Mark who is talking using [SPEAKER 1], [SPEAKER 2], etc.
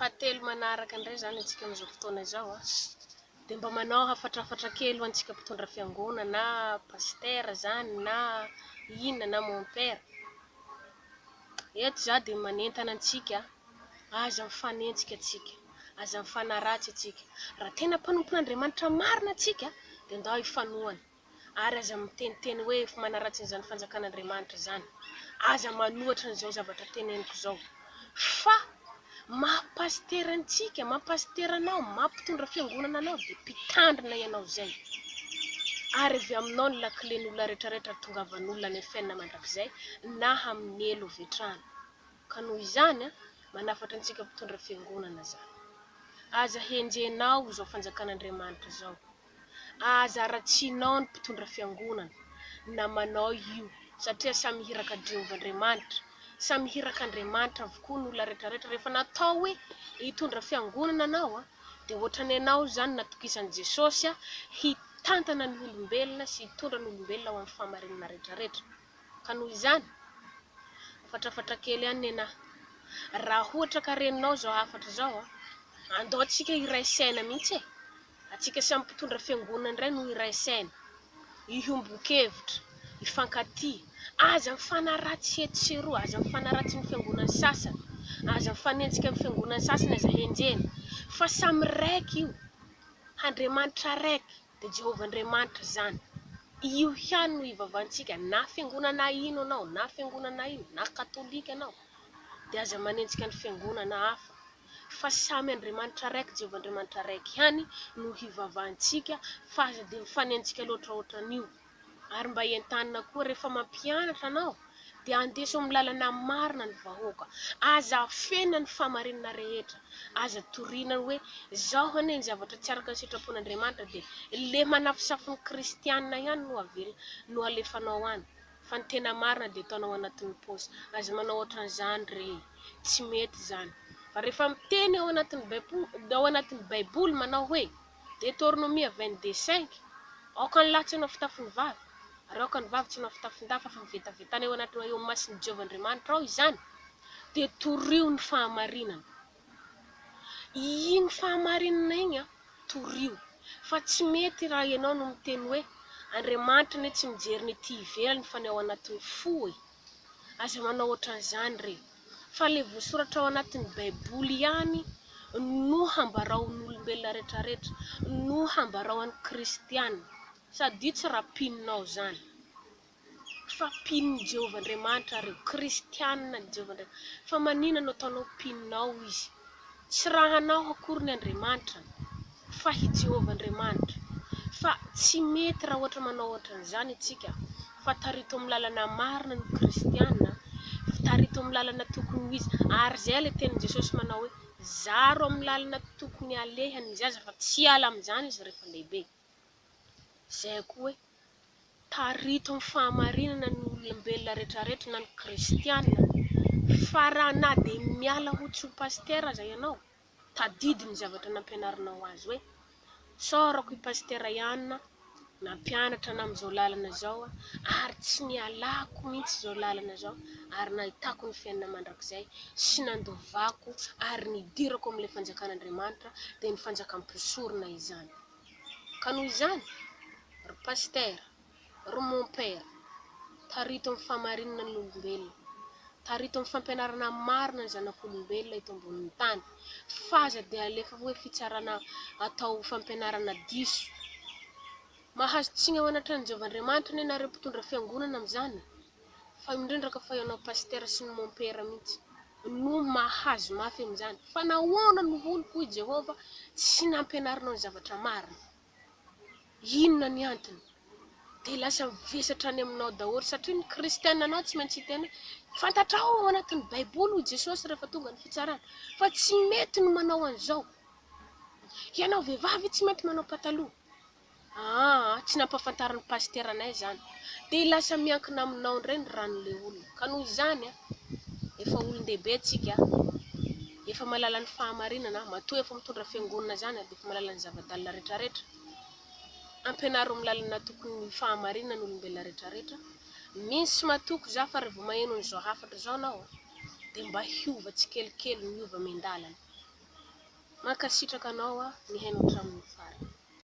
[SPEAKER 1] Fahatelo manaraka indray izany antsika amin'izao fotoana izao a, dia mba manao hafatrafatra kely ho antsika mpitondra fiangonana na pasitera izany na inona na mon père. Eto izaho dia manentana antsika, aza mifanenjika antsika, aza mifanaratsy antsika. Raha tena mpanompon'Andriamanitra marina antsika dia ndao hifanohana. Ary aza miteniteny hoe manaratsy an'izany fanjakan'Andriamanitra izany. Aza manohatra an'izao zavatra teneniko izao. Fa maha pasitera antsika, maha pasitera anao, maha mpitondra fiangonana anao dia mpitandrina ianao izay. Ary avy aminao ny lakilen'olona rehetrarehetra hahatongavan'olona any amin'ny fiainana mandrakizay na amin'ny helo avy hatrany. Ka noho izany, manafatra antsika mpitondra fiangonana izany. Aza henjehinao izao fanjakan'Andriamanitra izao. Aza ratsianao ny mpitondra fiangonana namanao io satria samy hiraka Jehovah Andriamanitra, samy hiraka Andriamanitra avokoa ny olona rehetra rehetra, rehefa natao hoe hitondra fiangonana anao dia ohatran'ny ianao izany natokisan'i Jesosy hitantana ny olombelona sy hitondra ny olombelona ho amin'ny fahamarinana rehetra rehetra, ka noho izany hafatrafatra kely ihany nenah, raha ohatra ka reninao izao hafatra izao andao tsika hiray saina mihitsy e! Antsika samy mpitondra fiangonana indray no hiray saina, hiombon-kevitra, hifankatia. Aza mifanaratsy etsy sy eroa, aza mifanaratsy ny fiangonan'ny sasany, aza mifanenjika amin'ny fiangonan'ny sasany, aza henjehina. Fa samy raiky io. Andriamanitra raiky, dia Jehovah Andriamanitra izany. Io ihany no hivavahantsika, na fiangonana ino anao, na fiangonana ino, na katolika anao, dia aza manenjika ny fiangonana hafa. fa samy Andriamanitra raiky Jehovah Andriamanitra raiky ihany no hivavahantsika fa aza dia mifanenjika loatra ohatran'io ary mba entanina koa rehefa mampianatra anao dia andeso amin'ny lalana marina ny vahoaka aza afenina ny fahamarinana rehetra aza torina hoe zao anie ny zavatra tsy araka ny sitrapon'Andriamanitra dia le manafosafo ny kristianina ihany no avela no alefanao any fa ny tena marina dia ataonao anatin'ny paosy. Aza manao ohatran'izany re, tsy mety izany. Fa rehefa miteny ao anatin'ny baiboly, ao anatin'ny baiboly manao hoe, Detornomia 22 cinq, aoka ny lahy tsy hanao fitafin'ny vavy, ary aoka ny vavy tsy hanao fitafin-dahy fa famivetavetana eo anatin'ny eo imason'i Jehovah Andriamanitra ao izany, dia torio ny fahamarinana. Iny fahamarinana iny an, torio. Fa tsy mety raha ianao no miteny hoe Andriamanitra anie tsy mijery ny ety ivelany fa ny ao anatin'ny fo e! Aza manao ohatran'izany re! Fa le voasoratra ao anatin'ny baiboly ihany no hambarao ny olombelona retraretra, no hambarao an'ny kristiana. Sady io tsy raha mpinonao izany. Fa mpinon'i Jehovah Andriamanitra ireo, kristianina an'i Jehovah Andriamanitra. Fa maninona no ataonao mpinonao izy? Tsy raha anao akory ny Andriamanitra, fa i Jehovah Andriamanitra. Fa tsy mety raha ohatra manao ohatran'izany isika, fa tarito amin'ny lalana marina ny kristianina, tarito amin'ny lalana tokony ho izy. Ary izay ilay tenin'i Jesosy manao hoe, zaro amin'ny lalana tokony alehany ny zaza fa tsy hiala amin'izany izy rehefa lehibe. Izay koa hoe tarito amin'ny fahamarinana ny olombelona retraretra na ny kristiana fa raha na dia miala ho tsy ho pasitera aza ianao tadidy ny zavatra nampianarinao azy hoe tsaorako i pasitera Ianona nampianatra anah amin'izao lalana izao ary tsy nialako mihitsy izao lalana izao ary nahitako ny fiainana mandrakizay sy nandovako ary nidirako amin'ilay fanjakan'Andriamanitra dia ny fanjakam-pisorona izany. Ka noho izany, ry Pasitera, ry Mompera, tarito amin'ny fahamarinana ny olombelona, tarito amin'ny fampianarana marina ny zanak'olombelona eto ambonin'ny tany, fa aza dia alefa hoe fitsarana atao fampianarana diso. Mahazo tsiny ao anatrehan'i Jehovah Andriamanitra anie nareo mpitondra fiangonana amin'izany e! Fa indrindra ka fa ianao Pasitera sy ny Mompera mihitsy. no mahazo mafy amin'izany. Fa nahoana no oloko, hoy Jehovah, tsy nampianarinao ny zavatra marina? Inona ny antony? Dia lasa mivesatra any aminao daholo, satria ny kristiana anao tsy maintsy hiteny hoe, fantatrao ao anatin'ny Baiboly, hoy Jesosy rehefa tonga ny fitsarana, fa tsy mety ny manao an'izao. Ianao vehivavy tsy mety manao pataloha. Aa tsy nampahafantarin'ny pasitera anay izany. Dia lasa miankina aminao indray ny ran'ilay olona. Ka noho izany an, efa olon-dehibe tsika, efa mahalala ny fahamarinana, matoa efa mitondra fiangonana izany dia efa mahalala ny zava-dalina retraretra. Ampianaro amin'ny lalana tokony ny fahamarinana ny olombelona retraretra. Mino sy matoky za fa rehefa maheno an'izao hafatra izao anao dia mba hiova tsikelikely, miova miandalana. Mankasitraka anao aho nihaino hatramin'ny farany.